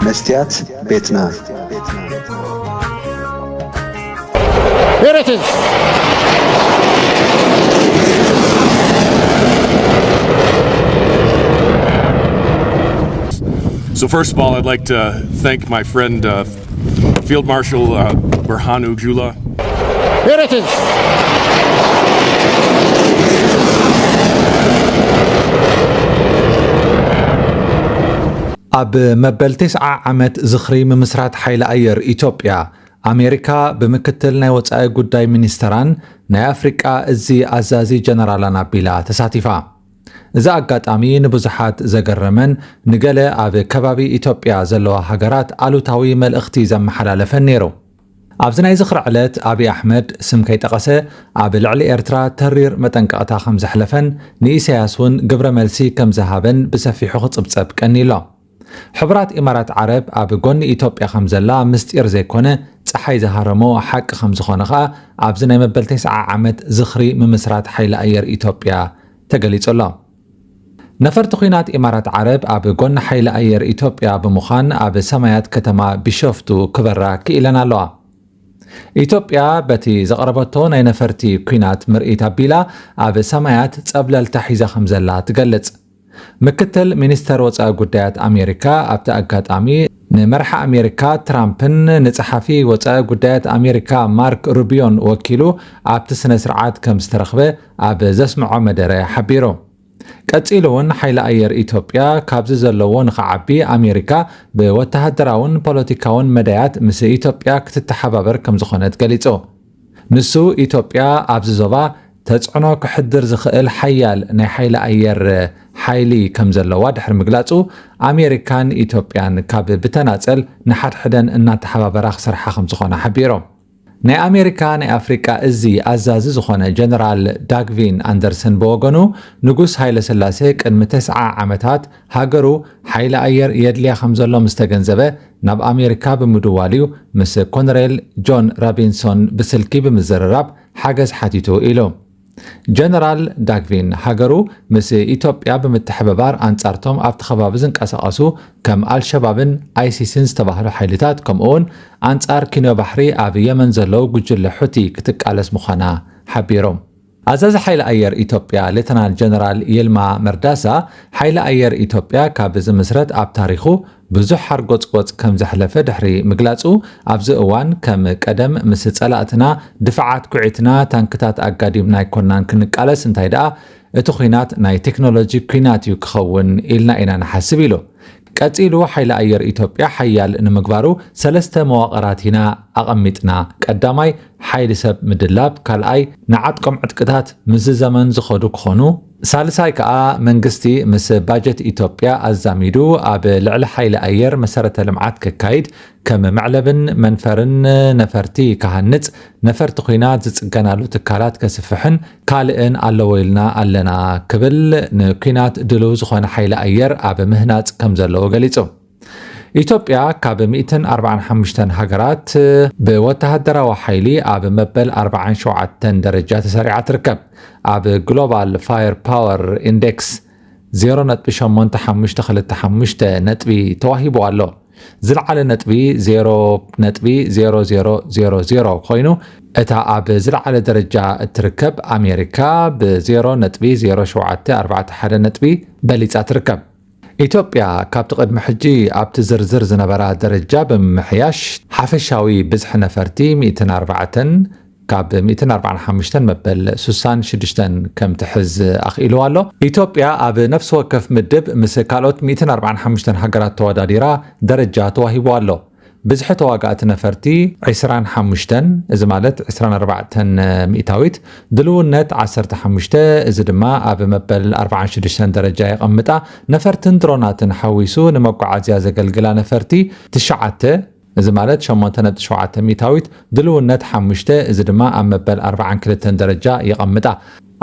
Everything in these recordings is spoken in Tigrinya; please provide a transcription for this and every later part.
መስትያት ቤትና። Here it is. So first of all, I'd like to thank my friend uh, Field Marshal uh, Burhanu Jula. Here it is. ኣብ መበል ተስዓ ዓመት ዝኽሪ ምምስራት ሓይሊ ኣየር ኢትዮጵያ፣ ኣሜሪካ ብምክትል ናይ ወጻኢ ጉዳይ ሚኒስተራን ናይ ኣፍሪቃ እዚ ኣዛዚ ጀነራላን ኣቢላ ተሳቲፋ። እዚ ኣጋጣሚ ንብዙሓት ዘገረመን ንገለ ኣብ ከባቢ ኢትዮጵያ ዘለዋ ሃገራት ኣሉታዊ መልእኽቲ ዘመሓላለፈን ነይሩ። ኣብዚ ናይ ዝኽሪ ዕለት ኣብይ ኣሕመድ ስም ከይጠቐሰ ኣብ ልዕሊ ኤርትራ ተሪር መጠንቀቕታ ከም ዘሕለፈን ንኢሳያስ እውን ግብረ መልሲ ከም ዝሃበን ብሰፊሑ ክጽብጸብ ቀኒሎ። ሕቡራት ኢማራት ዓረብ ኣብ ጎኒ ኢትዮጵያ ከም ዘላ ምስጢር ዘይኮነ ጸሓይ ዝሃረሞ ሓቂ ከም ዝኾነ ኸኣ ኣብዚ ናይ መበል ተስዓ ዓመት ዝኽሪ ምምስራት ሓይሊ ኣየር ኢትዮጵያ ተገሊጹ ኣሎ። ነፈርቲ ኲናት ኢማራት ዓረብ ኣብ ጎኒ ሓይሊ ኣየር ኢትዮጵያ ብምዃን ኣብ ሰማያት ከተማ ቢሾፍቱ ክበራ ክኢለን ኣለዋ። ኢትዮጵያ በቲ ዘቕረበቶ ናይ ነፈርቲ ኲናት ምርኢት ኣቢላ ኣብ ሰማያት ጸብለልታ ሒዛ ከም ዘላ ትገልጽ። ምክትል ሚኒስተር ወጻኢ ጉዳያት ኣሜሪካ ኣብቲ ኣጋጣሚ ንመርሓ ኣሜሪካ ትራምፕን ንጸሓፊ ወጻኢ ጉዳያት ኣሜሪካ ማርክ ሩቢዮን ወኪሉ ኣብቲ ስነ ስርዓት ከም ዝተረኽበ ኣብ ዘስምዖ መደረ ሓቢሩ። ቀጺሉ እውን ሓይሊ ኣየር ኢትዮጵያ ካብዚ ዘለዎ ንኽዓቢ ኣሜሪካ ብወተሃደራውን ፖለቲካውን መዳያት ምስ ኢትዮጵያ ክትተሓባበር ከም ዝኾነት ገሊጹ። ንሱ ኢትዮጵያ ኣብዚ ዞባ ተጽዕኖ ክሕድር ዝኽእል ሓያል ናይ ሓይሊ ኣየር ሓይሊ ከም ዘለዋ ድሕሪ ምግላጹ ኣሜሪካን ኢትዮጵያን ካብ ብተናጸል ንሓድሕደን እናተሓባበራ ክሰርሓ ከም ዝኾነ ሓቢሩ። ናይ ኣሜሪካ ናይ ኣፍሪቃ እዚ ኣዛዚ ዝኾነ ጀነራል ዳግቪን ኣንደርሰን ብወገኑ ንጉስ ሃይለስላሴ ቅድሚ ተስዓ ዓመታት ሃገሩ ሓይሊ ኣየር የድልያ ከም ዘሎ ምስ ተገንዘበ ናብ ኣሜሪካ ብምድዋል እዩ ምስ ኮነሬል ጆን ራቢንሶን ብስልኪ ብምዝርራብ ሓገዝ ሓቲቱ ኢሉ። ጀነራል ዳግቪን ሃገሩ ምስ ኢትዮጵያ ብምትሕብባር ኣንጻርቶም ኣብቲ ከባቢ ዝንቀሳቐሱ ከም ኣልሸባብን ኣይሲስን ዝተባህሉ ሓይልታት ከምኡውን ኣንጻር ኪኖ ባሕሪ ኣብ የመን ዘለዉ ጉጅለ ሑቲ ክትቃለስ ምዃና ሓቢሩ። ኣዛዚ ሓይሊ ኣየር ኢትዮጵያ ሌተናል ጀነራል ይልማ መርዳሳ ሓይሊ ኣየር ኢትዮጵያ ካብ ዝምስረት ኣብ ታሪኹ ብዙሕ ሓርጎጽጎጽ ከም ዘሕለፈ ድሕሪ ምግላጹ፣ ኣብዚ እዋን ከም ቀደም ምስ ጸላእትና ድፋዓት ኩዒትና ታንክታት ኣጋዲምና ኣይኮናን ክንቃለስ፣ እንታይ ደኣ እቲ ኲናት ናይ ቴክኖሎጂ ኲናት እዩ ክኸውን ኢልና ኢና ንሓስብ ኢሉ። ቀጺሉ ሓይሊ ኣየር ኢትዮጵያ ሓያል ንምግባሩ ሰለስተ መዋቕራት ኢና ኣቐሚጥና። ቀዳማይ ሓይሊ ሰብ ምድላብ፣ ካልኣይ ንዓጥቆም ዕጥቅታት ምስዚ ዘመን ዝኸዱ ክኾኑ፣ ሳልሳይ ከኣ መንግስቲ ምስ ባጀት ኢትዮጵያ ኣዛሚዱ ኣብ ልዕሊ ሓይሊ ኣየር መሰረተ ልምዓት ከካይድ ከም መዕለብን መንፈርን ነፈርቲ ክሃንጽ፣ ነፈርቲ ኲናት ዝጽገናሉ ትካላት ከስፍሕን ካልእን ኣለዎ ኢልና ኣለና ክብል ንኲናት ድልው ዝኾነ ሓይሊ ኣየር ኣብ ምህናጽ ከም ዘለዎ ገሊጹ። ኢትዮጵያ ካብ ሚእትን ኣርባዓን ሓሙሽተን ሃገራት ብወተሃደራዊ ሓይሊ ኣብ መበል ኣርባዓን ሸውዓተን ደረጃ ተሰሪዓ ትርከብ። ኣብ ግሎባል ፋየር ፓወር ኢንዴክስ ዜሮ ነጥቢ ሸሞንተ ሓሙሽተ ክልተ ሓሙሽተ ነጥቢ ተዋሂቡ ኣሎ። ዝለዓለ ነጥቢ ዜሮ ነጥቢ ዜሮ ዜሮ ዜሮ ዜሮ ኮይኑ፣ እታ ኣብ ዝለዓለ ደረጃ እትርከብ ኣሜሪካ ብ ዜሮ ነጥቢ ዜሮ ሸውዓተ ኣርባዕተ ሓደ ነጥቢ በሊጻ ትርከብ። ኢትዮጵያ ካብቲ ቅድሚ ሕጂ ኣብቲ ዝርዝር ዝነበራ ደረጃ ብምምሕያሽ፣ ሓፈሻዊ ብዝሒ ነፈርቲ ሚእትን ኣርባዕተን ካብ ሚእትን ኣርባዓን ሓሙሽተን መበል ሱሳን ሽዱሽተን ከም ትሕዝ ኣኽኢልዋ ኣሎ። ኢትዮጵያ ኣብ ነፍሲ ወከፍ ምድብ ምስ ካልኦት ሚእትን ኣርባዓን ሓሙሽተን ሃገራት ተወዳዲራ ደረጃ ተዋሂብዋ ኣሎ። ብዝሒ ተዋጋእቲ ነፈርቲ ዕስራን ሓሙሽተን፣ እዚ ማለት ዕስራን ኣርባዕተን ሚእታዊት፣ ድልውነት ዓሰርተ ሓሙሽተ፣ እዚ ድማ ኣብ መበል ኣርባዓን ሽዱሽተን ደረጃ የቐምጣ። ነፈርትን ድሮናትን ሓዊሱ ንመጓዓዝያ ዘገልግላ ነፈርቲ ትሽዓተ፣ እዚ ማለት ሸሞንተ ነጥቢ ሸውዓተ ሚእታዊት፣ ድልውነት ሓሙሽተ፣ እዚ ድማ ኣብ መበል ኣርባዓን ክልተን ደረጃ የቐምጣ።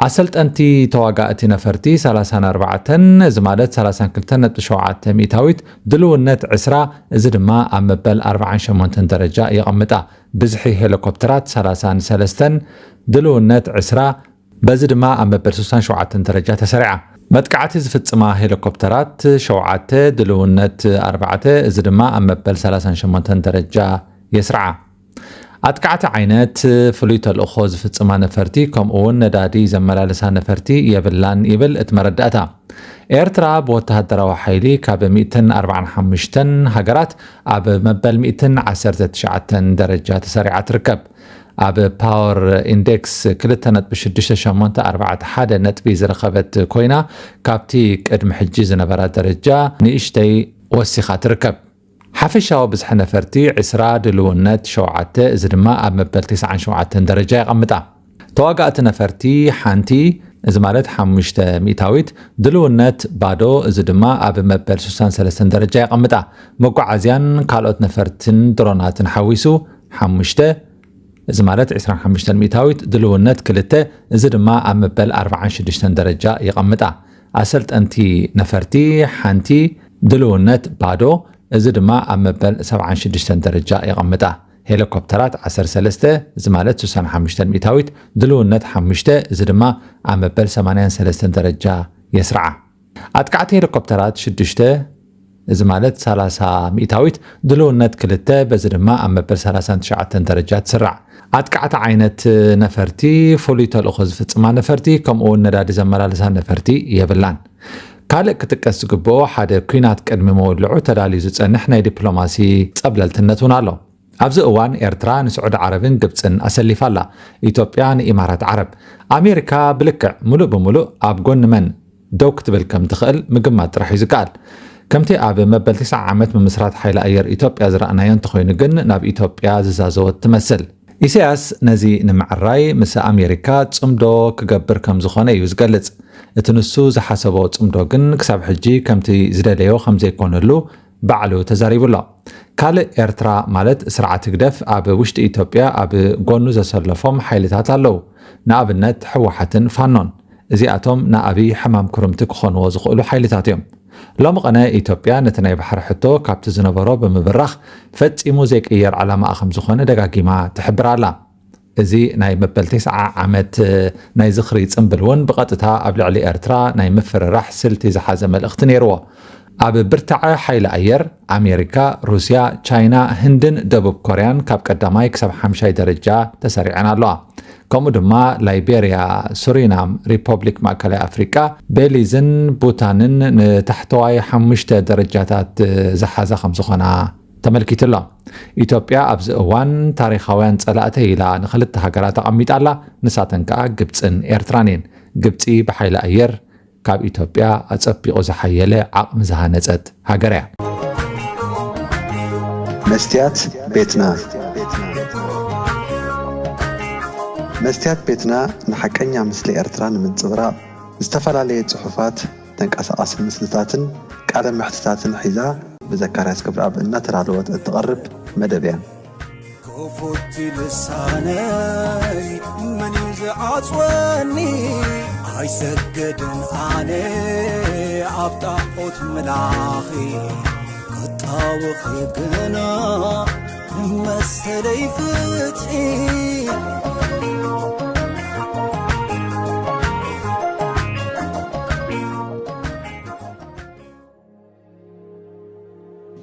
ኣሰልጠንቲ ተዋጋእቲ ነፈርቲ ሰላሳን ኣርባዕተን፣ እዚ ማለት ሰላሳን ክልተን ነጥቢ ሸውዓተ ሚእታዊት፣ ድልውነት ዕስራ፣ እዚ ድማ ኣብ መበል ኣርባዓን ሸሞንተን ደረጃ የቐምጣ። ብዝሒ ሄሊኮፕተራት ሰላሳን ሰለስተን፣ ድልውነት ዕስራ፣ በዚ ድማ ኣብ መበል ሱሳን ሸውዓተን ደረጃ ተሰሪዓ። መጥቃዕቲ ዝፍጽማ ሄሊኮፕተራት ሸውዓተ፣ ድልውነት ኣርባዕተ፣ እዚ ድማ ኣብ መበል ሰላሳን ሸሞንተን ደረጃ የስርዓ። ኣጥቃዕቲ ዓይነት ፍሉይ ተልእኾ ዝፍጽማ ነፈርቲ ከምኡ እውን ነዳዲ ዘመላልሳ ነፈርቲ የብላን ይብል እቲ መረዳእታ። ኤርትራ ብወተሃደራዊ ሓይሊ ካብ ሚእትን ኣርባዓን ሓሙሽተን ሃገራት ኣብ መበል ሚእትን ዓሰርተ ትሽዓተን ደረጃ ተሰሪዓ ትርከብ። ኣብ ፓወር ኢንዴክስ ክልተ ነጥቢ ሽዱሽተ ሸሞንተ ኣርባዕተ ሓደ ነጥቢ ዝረኸበት ኮይና፣ ካብቲ ቅድሚ ሕጂ ዝነበራ ደረጃ ንእሽተይ ወሲኻ ትርከብ። ሓፈሻዊ ብዝሒ ነፈርቲ ዕስራ፣ ድልውነት ሸውዓተ፣ እዚ ድማ ኣብ መበል ተስዓን ሸውዓተን ደረጃ የቐምጣ። ተዋጋእቲ ነፈርቲ ሓንቲ፣ እዚ ማለት ሓሙሽተ ሚእታዊት፣ ድልውነት ባዶ፣ እዚ ድማ ኣብ መበል ስሳን ሰለስተን ደረጃ የቐምጣ። መጓዓዝያን ካልኦት ነፈርትን ድሮናትን ሓዊሱ ሓሙሽተ፣ እዚ ማለት ዕስራን ሓሙሽተን ሚእታዊት፣ ድልውነት ክልተ፣ እዚ ድማ ኣብ መበል ኣርባዓን ሽዱሽተን ደረጃ የቐምጣ። ኣሰልጠንቲ ነፈርቲ ሓንቲ፣ ድልውነት ባዶ፣ እዚ ድማ ኣብ መበል ሰብዓን ሽዱሽተን ደረጃ የቐምጣ። ሄሊኮፕተራት ዓሰርተ ሰለስተ፣ እዚ ማለት ስሳን ሓሙሽተን ሚእታዊት፣ ድልውነት ሓሙሽተ፣ እዚ ድማ ኣብ መበል ሰማንያን ሰለስተን ደረጃ የስርዓ። ኣጥቃዕቲ ሄሊኮፕተራት ሽዱሽተ፣ እዚ ማለት ሰላሳ ሚእታዊት፣ ድልውነት ክልተ፣ በዚ ድማ ኣብ መበል ሰላሳን ትሽዓተን ደረጃ ትስራዕ። ኣጥቃዕቲ ዓይነት ነፈርቲ፣ ፍሉይ ተልእኾ ዝፍጽማ ነፈርቲ፣ ከምኡ እውን ነዳዲ ዘመላልሳ ነፈርቲ የብላን። ካልእ ክጥቀስ ዝግብኦ፣ ሓደ ኲናት ቅድሚ ምውልዑ ተዳልዩ ዝጸንሕ ናይ ዲፕሎማሲ ጸብለልትነት እውን ኣሎ። ኣብዚ እዋን ኤርትራ ንስዑዲ ዓረብን ግብጽን ኣሰሊፋ ኣላ። ኢትዮጵያ ንኢማራት ዓረብ። ኣሜሪካ ብልክዕ ምሉእ ብምሉእ ኣብ ጎኒ መን ደው ክትብል ከም ትኽእል ምግማት ጥራሕ እዩ ዝከኣል። ከምቲ ኣብ መበል ተስዓ ዓመት ምምስራት ሓይሊ ኣየር ኢትዮጵያ ዝረኣናዮ እንተኾይኑ ግን፣ ናብ ኢትዮጵያ ዝዛዘወት ትመስል። ኢሳያስ ነዚ ንምዕራይ ምስ ኣሜሪካ ጽምዶ ክገብር ከም ዝኾነ እዩ ዝገልጽ። እቲ ንሱ ዝሓሰቦ ጽምዶ ግን ክሳብ ሕጂ ከምቲ ዝደለዮ ከም ዘይኮነሉ ባዕሉ ተዛሪቡ ኣሎ። ካልእ ኤርትራ ማለት ስርዓት ህግደፍ ኣብ ውሽጢ ኢትዮጵያ ኣብ ጎኑ ዘሰለፎም ሓይልታት ኣለዉ። ንኣብነት ህወሓትን ፋኖን። እዚኣቶም ንኣብይ ሕማም ክርምቲ ክኾንዎ ዝኽእሉ ሓይልታት እዮም። ሎሚ ቐነ ኢትዮጵያ ነቲ ናይ ባሕሪ ሕቶ ካብቲ ዝነበሮ ብምብራኽ ፈጺሙ ዘይቅየር ዕላማኣ ከም ዝኾነ ደጋጊማ ትሕብር ኣላ። እዚ ናይ መበል ተስዓ ዓመት ናይ ዝኽሪ ጽምብል እውን ብቐጥታ ኣብ ልዕሊ ኤርትራ ናይ ምፍርራሕ ስልቲ ዝሓዘ መልእኽቲ ነይርዎ። ኣብ ብርታዐ ሓይሊ ኣየር፣ ኣሜሪካ፣ ሩስያ፣ ቻይና፣ ህንድን ደቡብ ኮርያን ካብ ቀዳማይ ክሳብ ሓምሻይ ደረጃ ተሰሪዐን ኣለዋ። ከምኡ ድማ ላይቤርያ፣ ሱሪናም፣ ሪፐብሊክ ማእከላይ ኣፍሪቃ፣ ቤሊዝን ቡታንን ንታሕተዋይ ሓሙሽተ ደረጃታት ዝሓዛ ከም ዝኾና ተመልኪቱ ኣሎ። ኢትዮጵያ ኣብዚ እዋን ታሪኻውያን ጸላእተይ ኢላ ንኽልተ ሃገራት ኣቐሚጣ ኣላ። ንሳተን ከኣ ግብጽን ኤርትራን እየን። ግብጺ ብሓይሊ ኣየር ካብ ኢትዮጵያ ኣጸቢቑ ዝሓየለ ዓቕሚ ዝሃነጸት ሃገር እያ። መስትያት ቤትና። መስትያት ቤትና ንሓቀኛ ምስሊ ኤርትራ ንምንጽብራቕ ዝተፈላለየ ጽሑፋት፣ ተንቀሳቓሲ ምስልታትን ቃለ መሕትታትን ሒዛ ብዘካርያስ ገብረኣብ እናተዳለወት እትቐርብ መደብ እያ። ክፉት ልሳነይ መን እዩ ዝዓጽወኒ? ኣይሰግድን ኣነ ኣብ ጣዖት ምላኺ ክጣወኺ ግና መሰለይ ፍትሒ።